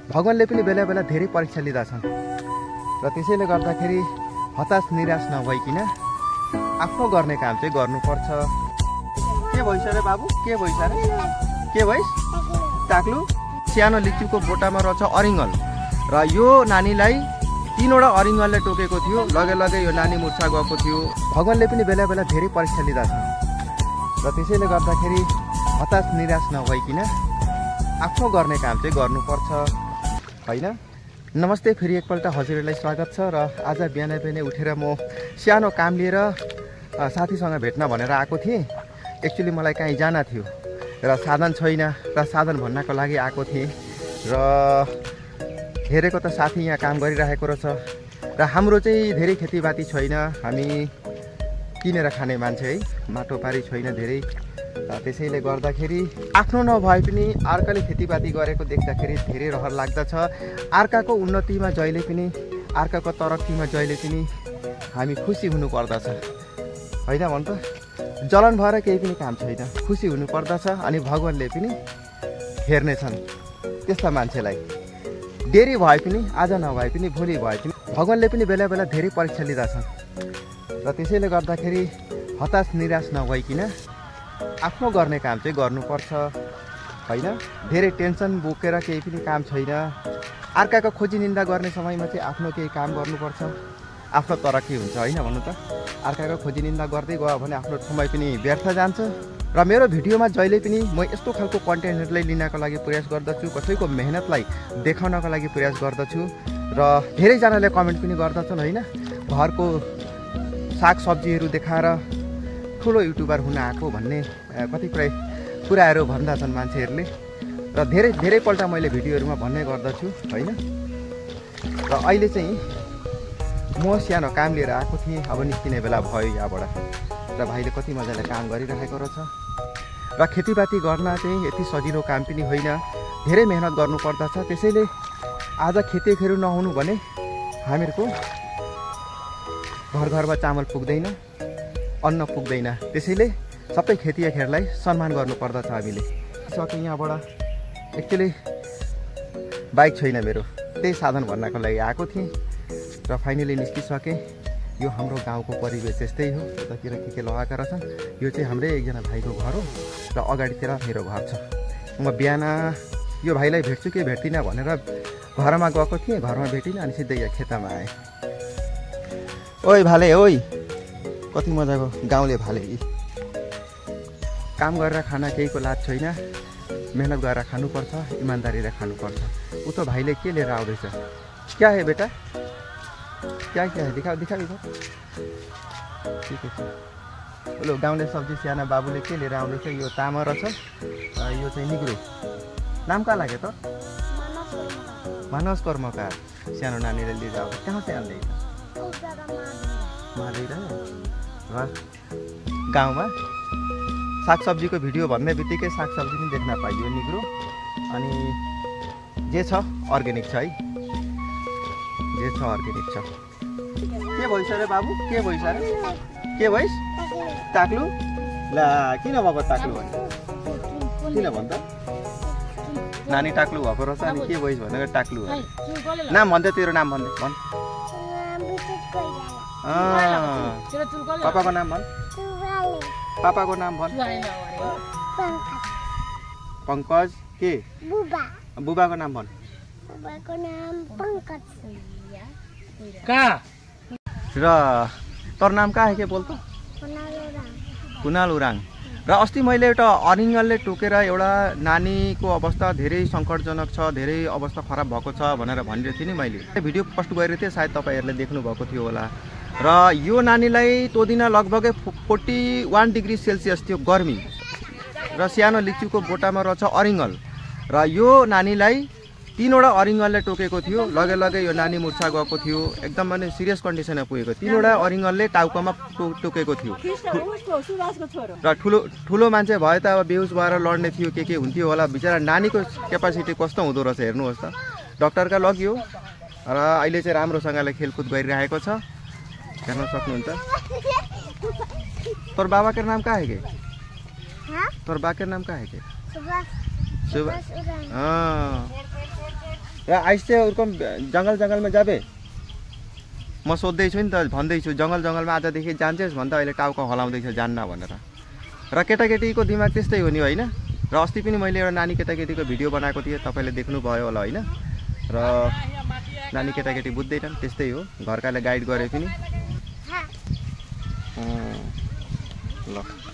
भगवानले पनि बेला बेला धेरै परीक्षा लिँदा छन् र त्यसैले गर्दाखेरि हताश निराश नभइकिन आफ्नो गर्ने काम चाहिँ गर्नुपर्छ। के भइस रे बाबु, के भइस रे, के भइस? टाक्लु। सानो लिचुको बोटामा रहेछ अरिङ्गल र यो नानीलाई 3वटा अरिङ्गलले टोकेको थियो। लगे लगे यो नानी मुर्छा गएको थियो। भगवानले पनि बेला बेला धेरै परीक्षा लिँदा छन् र त्यसैले गर्दाखेरि हताश निराश नभइकिन आफ्नो गर्ने काम चाहिँ गर्नुपर्छ हैन। नमस्ते, फेरि एकपल्ट हजुरहरूलाई स्वागत छ। र आज बिहान बिहानै उठेर म सानो काम लिएर साथीसँग भेट्न भनेर आएको थिएँ। एक्चुअली मलाई कहीँ जान थियो र साधन छैन र साधन भन्नको लागि आएको थिएँ र हेरेको त साथी यहाँ काम गरिरहेको रहेछ र हाम्रो चाहिँ धेरै खेतीपाती छैन। हामी किनेर खाने मान्छे है, माटोपारी छैन धेरै। त्यसैले गर्दाखेरि आफ्नो नभए पनि अर्काले खेतीपाती गरेको देख्दाखेरि धेरै रहर लाग्दछ। अर्काको उन्नतिमा जहिले पनि, अर्काको तरक्कीमा जहिले पनि हामी खुसी हुनुपर्दछ होइन भन् त। जलन भएर केही पनि काम छैन, खुसी हुनुपर्दछ। अनि भगवानले पनि हेर्नेछन् त्यस्ता मान्छेलाई। देरी भए पनि, आज नभए पनि, भोलि भए पनि भगवानले पनि बेला बेला धेरै परीक्षा लिँदा छन् र त्यसैले गर्दाखेरि हताश निराश नभइकिन आफ्नो गर्ने काम चाहिँ गर्नुपर्छ होइन। धेरै टेन्सन बोकेर केही पनि काम छैन। अर्काको खोजी निन्दा गर्ने समयमा चाहिँ आफ्नो केही काम गर्नुपर्छ, आफ्नो तरक्की हुन्छ होइन भन्नु त। अर्काको खोजी निन्दा गर्दै गयो भने आफ्नो समय पनि व्यर्थ जान्छ। र मेरो भिडियोमा जहिले पनि म यस्तो खालको कन्टेन्टहरूलाई लिनको लागि प्रयास गर्दछु, कसैको मेहनतलाई देखाउनको लागि प्रयास गर्दछु। र धेरैजनाले कमेन्ट पनि गर्दछन् होइन, घरको सागसब्जीहरू देखाएर ठुलो युट्युबर हुन आएको भन्ने कतिपय कुराहरू भन्दछन् मान्छेहरूले। र धेरैपल्ट मैले भिडियोहरूमा भन्ने गर्दछु होइन। र अहिले चाहिँ म सानो काम लिएर आएको थिएँ। अब निस्किने बेला भयो यहाँबाट र भाइले कति मजाले काम गरिरहेको रहेछ। र खेतीपाती गर्न चाहिँ यति सजिलो काम पनि होइन, धेरै मेहनत गर्नुपर्दछ। त्यसैले आज खेतीहरू नहुनु भने हामीहरूको घर घरमा चामल पुग्दैन, अन्न पुग्दैन। त्यसैले सबै खेतीहरूलाई सम्मान गर्नुपर्दछ हामीले। सके यहाँबाट एक्चुअली बाइक छैन मेरो, त्यही साधन भन्नको लागि आएको थिएँ र फाइनली निस्किसकेँ। यो हाम्रो गाउँको परिवेश यस्तै हो। यतातिर के लगाएका रहेछन्। यो चाहिँ हाम्रै एकजना भाइको घर हो र अगाडितिर मेरो घर छ। म बिहान यो भाइलाई भेट्छु कि भेट्दिनँ भनेर घरमा गएको थिएँ, घरमा भेटिनँ अनि सिधै यहाँ खेतमा आएँ। ओइ भाले, ओइ कति मजाको गाउँले भाले। काम गरेर खाना केहीको लाज छैन, मेहनत गरेर खानुपर्छ, इमान्दारीले खानुपर्छ। ऊ त भाइले के लिएर आउँदैछ? क्या है बेटा, क्या है? दिखाऊ दिखाऊ दिखाऊ। ठिक छ। लो गाउँले सब्जी साना बाबुले के लिएर आउँदैछ? यो तामा रहेछ, यो चाहिँ निग्रो। नाम कहाँ लाग्यो त? मानस कर्मकार। सानो नानीले लिएर आउँछ। कहाँ चाहिँ आउँदैछ? माधेर। र गाउँमा सागसब्जीको भिडियो भन्ने बित्तिकै सागसब्जी पनि देख्न पाइयो, निग्रो। अनि जे छ अर्ग्यानिक छ है, जे छ अर्ग्यानिक छ। के भइस रे बाबु, के भइस रे, के भइस? टाक्लु। ला किन भएको टाक्लु भन्छ? किन भन्छ? नानी टाक्लु भएको रहेछ अनि के भइस भनेर टाक्लु हो। नाम भन्दै, तेरो नाम भन्दै भन्। पापाको नाम भन्। पापाको नाम भन्। पंकज। के? बुबाको नाम भन्। बुबाको नाम पंकज। कहाँ? र तोर नाम कहाँ है के बोल त? कुनाल उराङ। र अस्ति मैले एउटा अरिङ्गलले टोकेर एउटा नानीको अवस्था धेरै सङ्कटजनक छ, धेरै अवस्था खराब भएको छ भनेर भनिरहेको थिएँ नि मैले। भिडियो पोस्ट गरेको थिएँ, सायद तपाईँहरूले देख्नु भएको थियो होला। र यो नानीलाई त्यो दिन लगभगै 41 डिग्री सेल्सियस थियो गर्मी र सानो लिचुको बोटामा रहेछ अरिङ्गल र यो नानीलाई 3वटा अरिङ्गलले टोकेको थियो। लगे लगे यो नानी मुर्छा गएको थियो, एकदम माने सिरियस कन्डिसनमा पुगेको। 3वटा अरिङ्गलले टाउकोमा टोकेको थियो र ठुलो मान्छे भए त अब बेहुस भएर लड्ने थियो, के हुन्थ्यो होला। बिचरा नानीको क्यापासिटी कस्तो हुँदो रहेछ हेर्नुहोस् त। डक्टरका लग्यो र अहिले चाहिँ राम्रोसँगले खेलकुद गरिरहेको छ, हेर्न सक्नुहुन्छ। तोर बाबा के नाम कहाँ है के? तोर बा के नाम कहाँ है के? सुभाष। आइस चाहिँ उर्को जङ्गलमा जाबे म सोध्दैछु नि त भन्दैछु जङ्गलमा आजदेखि जान्छस् भन्दा अहिले टाउको हलाउँदैछ जान्न भनेर र केटाकेटीको दिमाग त्यस्तै हो नि होइन र अस्ति पनि मैले एउटा नानी केटाकेटीको भिडियो बनाएको थिएँ तपाईँले देख्नुभयो होला होइन र नानी केटाकेटी बुझ्दैनन् त्यस्तै हो घरकाले गाइड गरे पनि ल